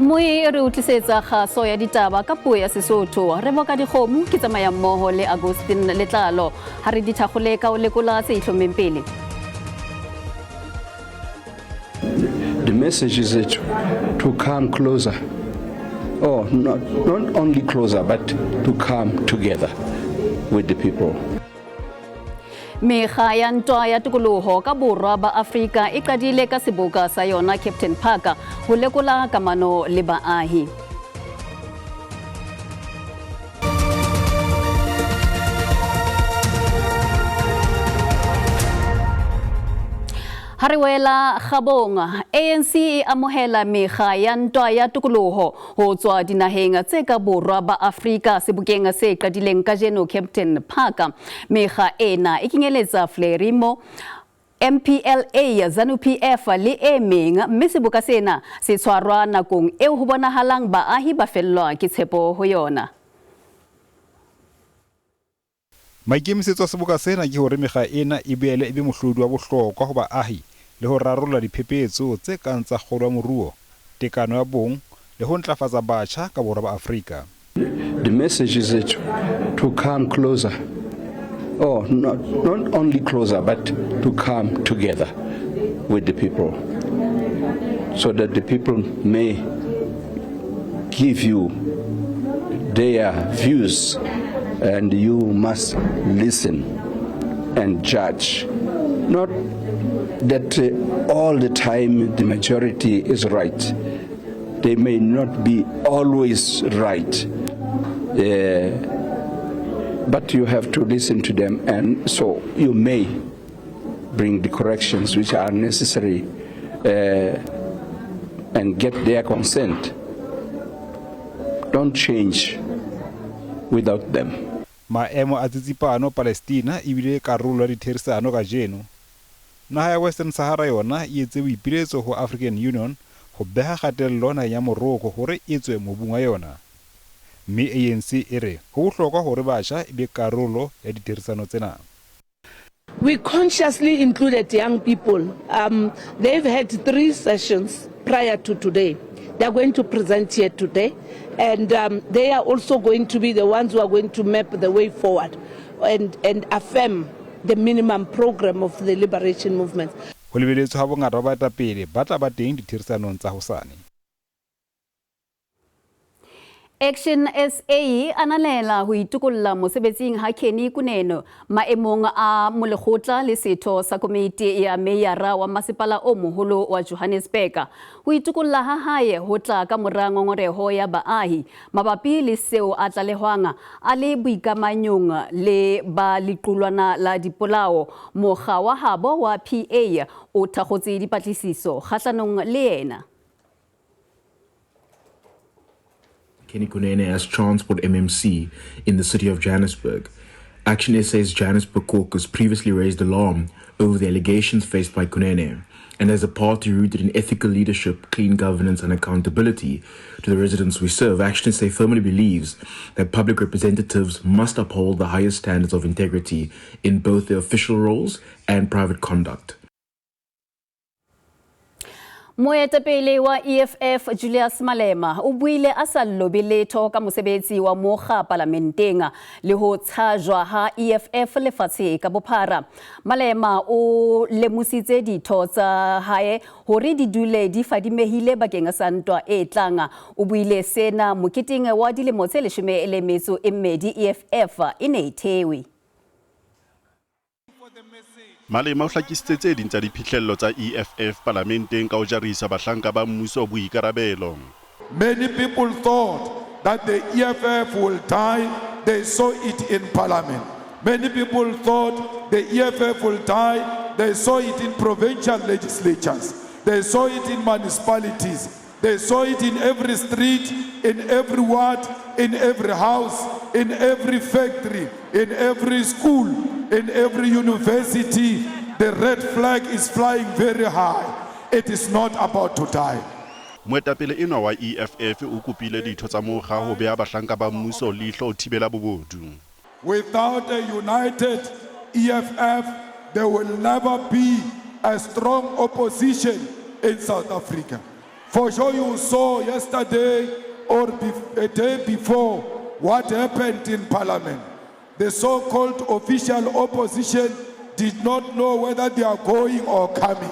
Moi re o tlisetsa kgaso ya ditaba ka puo ya Sesotho. Re boka dikgomo ke tsamaya mmoho le Agustin Letlalo. Ha re di thakgole ka o lekola tse itlhommeng pele. The message is that to come closer, or not only closer, but to come together with the people. Mekga ya ntwa ya tokoloho ka borwa ba Afrika e qadile ka seboka sa yona Captain Parker ho lekola kamano le baahi. Ha re wela Gabong, ANC e amohela mekga ya ntwa ya tokoloho ho tswa dinaheng tse ka borwa ba Afrika sebokeng se qadileng kajeno Captain Parker. Mekga ena e kenyeletsa Frelimo, MPLA, ZANU-PF le e meng, mme seboka sena se tshwarwa nakong eo ho bonahalang baahi ba fellwa ke tshepo ho yona. Maikemisetso a seboka sena ke hore mekga ena e boele e be mohlodi wa bohlokwa ho baahi le ho rarolla diphephetso tse kang tsa kgolo ya moruo, tekano ya bong le ho ntlafatsa batjha ka borwa ba Afrika. The message is that to come closer, or not only closer, but to come together with the people, so that the people may give you their views, and you must listen and judge. Not that all the time the majority is right. They may not be always right, but you have to listen to them, and so you may bring the corrections which are necessary and get their consent. Don't change without them. Maemo a tsitsipano Palestina ebile karolo ya ditherisano kajeno. Naha ya Western Sahara yona e etse boipiletso ho African Union ho beha kgatello naheng ya Morocco hore e tswe mobung wa yona. Mme ANC e re ho bohlokwa hore batjha e be karolo ya ditherisano tsena. We consciously included young people. They've had 3 sessions prior to today. They are going to present here today, and they are also going to be the ones who are going to map the way forward and affirm the minimum program of the liberation movement. Ho lebeletswe ha bongata ba baetapele ba tla ba teng ditherisanong tsa hosane. Action SA ananela ho itokolla mosebetsing ha Kenny Kunene maemong a molekgotla le setho sa komiti ya meyara wa masepala o moholo wa Johannesburg. Ho itokolla ha hae ho tla ka mora ngongoreho ya baahi mabapi le seo a tlalehwang a le boikamanyong le ba lequlwana la dipolao. Mokga wa habo wa PA o thakgotse dipatlisiso kgahlanong le yena. Kenny Kunene as Transport MMC in the city of Johannesburg. Action SA's Johannesburg caucus previously raised alarm over the allegations faced by Kunene, and as a party rooted in ethical leadership, clean governance and accountability to the residents we serve, Action SA firmly believes that public representatives must uphold the highest standards of integrity in both their official roles and private conduct. Moetapele wa EFF Julius Malema o buile a sa lobe letho ka mosebetsi wa mokga palamenteng le ho tshajwa ha EFF lefatshe ka bophara. Malema o lemositse ditho tsa hae hore di dule di fadimehile bakeng sa ntwa e tlang. O buile sena moketeng wa dilemo tse 12 EFF e ne e thewe. Malema o hlakisitse tse ding tsa diphihlello tsa EFF palamenteng ka ho jarisa bahlanka ba mmuso boikarabelo. Many people thought that the EFF will die. They saw it in parliament. Many people thought the EFF will die. They saw it in provincial legislatures. They saw it in municipalities. They saw it in every street, in every ward, in every house, in every factory, in every school, in every university. The red flag is flying very high. It is not about to die. Moetapele enwa wa EFF o kopile ditho tsa mokga ho beha bahlanka ba mmuso leihlo ho thibela bobodu. Without a united EFF, there will never be a strong opposition in South Africa. For sure you saw yesterday or a day before what happened in parliament. The so-called official opposition did not know whether they are going or coming.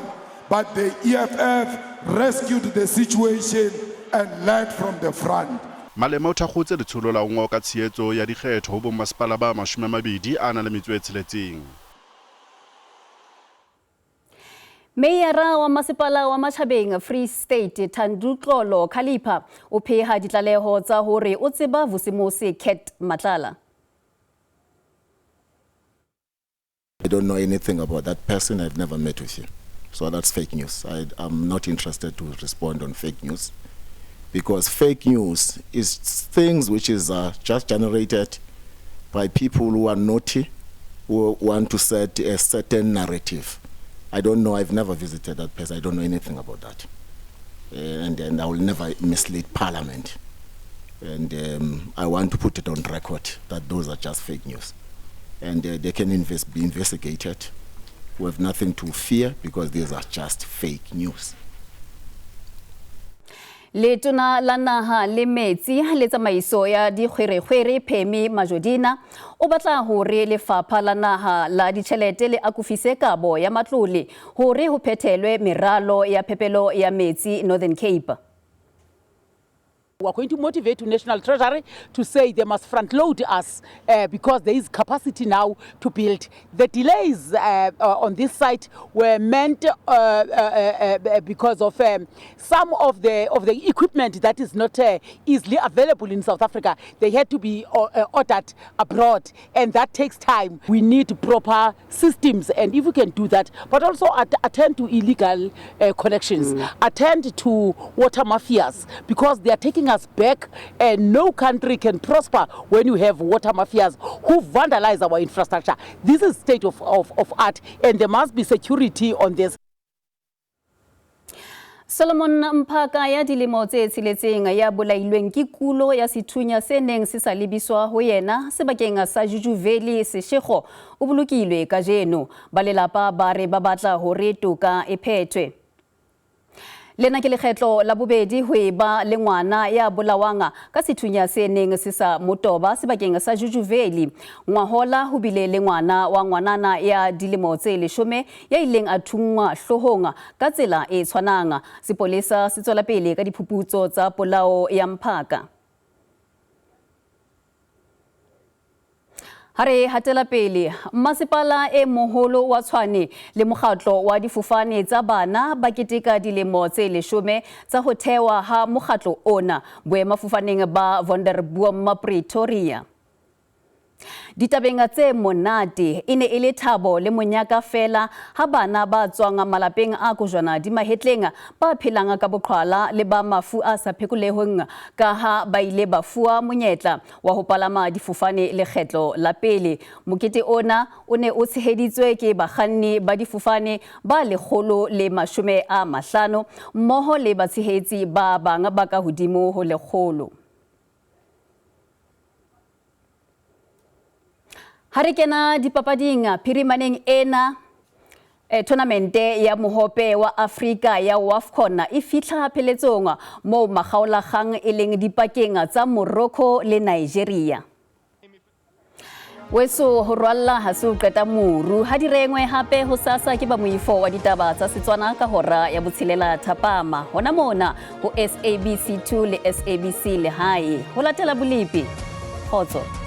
But the EFF rescued the situation and led from the front. Malema o thakgotse letsholo la ho ngoka tshehetso ya dikgetho ho bommasepala ba 20 a nang le metso e tsheletseng. Meyara wa masepala wa Matjhabeng Free State Thanduxolo Khalipha o pheha ditlaleho tsa hore o tseba Vusimusi Cat Matlala. I don't know anything about that person. I've never met with him. So that's fake news. I'm not interested to respond on fake news, because fake news is things which is just generated by people who are naughty, who want to set a certain narrative. I don't know. I've never visited that person. I don't know anything about that. And I will never mislead Parliament. And I want to put it on record that those are just fake news. And they can be investigated. We have nothing to fear because these are just fake news. Letona la naha le metsi le tsamaiso ya dikgwerekgwere Pemmy Majodina o batla hore lefapha la naha la ditjhelete le akofise kabo ya matlole hore ho phethelwe meralo ya phepelo ya metsi Northern Cape. We are going to motivate to National Treasury to say they must front load us because there is capacity now to build. The delays on this site were meant because of some of the equipment that is not easily available in South Africa. They had to be ordered abroad, and that takes time. We need proper systems, and if we can do that, but also attend to illegal connections, attend to water mafias, because they are taking us back, and no country can prosper when you have water mafias who vandalize our infrastructure. This is state of art, and there must be security on this. Solomon Mphaka ya dilemo tse tsheletseng ya bolailweng ke kulo ya sethunya se neng se sa lebiswa ho yena sebakeng sa Jujuveli Seshego o bolokilwe kajeno. Ba lelapa ba re ba batla hore toka e phethwe. Lena ke lekgetlo la bobedi ho eba le ngwana ya bolawanga ka sethunya se neng se sa motoba sebakeng sa Jujuveli. Ngwahola ho bile le ngwana wa ngwanana ya dilemo tse 10 ya ileng a thunngwa hloohong ka tsela e tshwanang. Sepolesa se tswela pele ka diphuputso tsa polao ya Mphaka. Ha re hatela pele, masepala e moholo wa Tshwane le mokgatlo wa difofane tsa bana ba keteka dilemo tse 10 tsa ho thewa ha mokgatlo ona boemafofaneng ba Wonderboom Pretoria. Ditabeng tse monate e ne e le thabo le monyaka fela ha bana ba tswang malapeng a kojwana di mahetleng ba phelang ka boqhwala le ba mafu a sa phekolehong ka ha ba ile ba fuwa monyetla wa ho palama difofane lekgetlo la pele. Mokete ona o ne o tsheheditswe ke bakganni ba difofane ba 150 mmoho le batshehetsi ba bang ba ka hodimo ho 100. Ha re kena dipapading phirimaneng ena tournamente ya mohope wa Afrika ya WAFCON e fihla pheletsong moo makgaolakgang e leng dipakeng tsa Morocco le Nigeria. Weso ho rwalla ha se o qeta moru ha di rengwe hape ho sasa ke ba moifo wa ditaba tsa Setswana ka hora ya 6 thapama hona mona ho SABC 2 le SABC Lehae. Ho latela bolepi. Kgotso.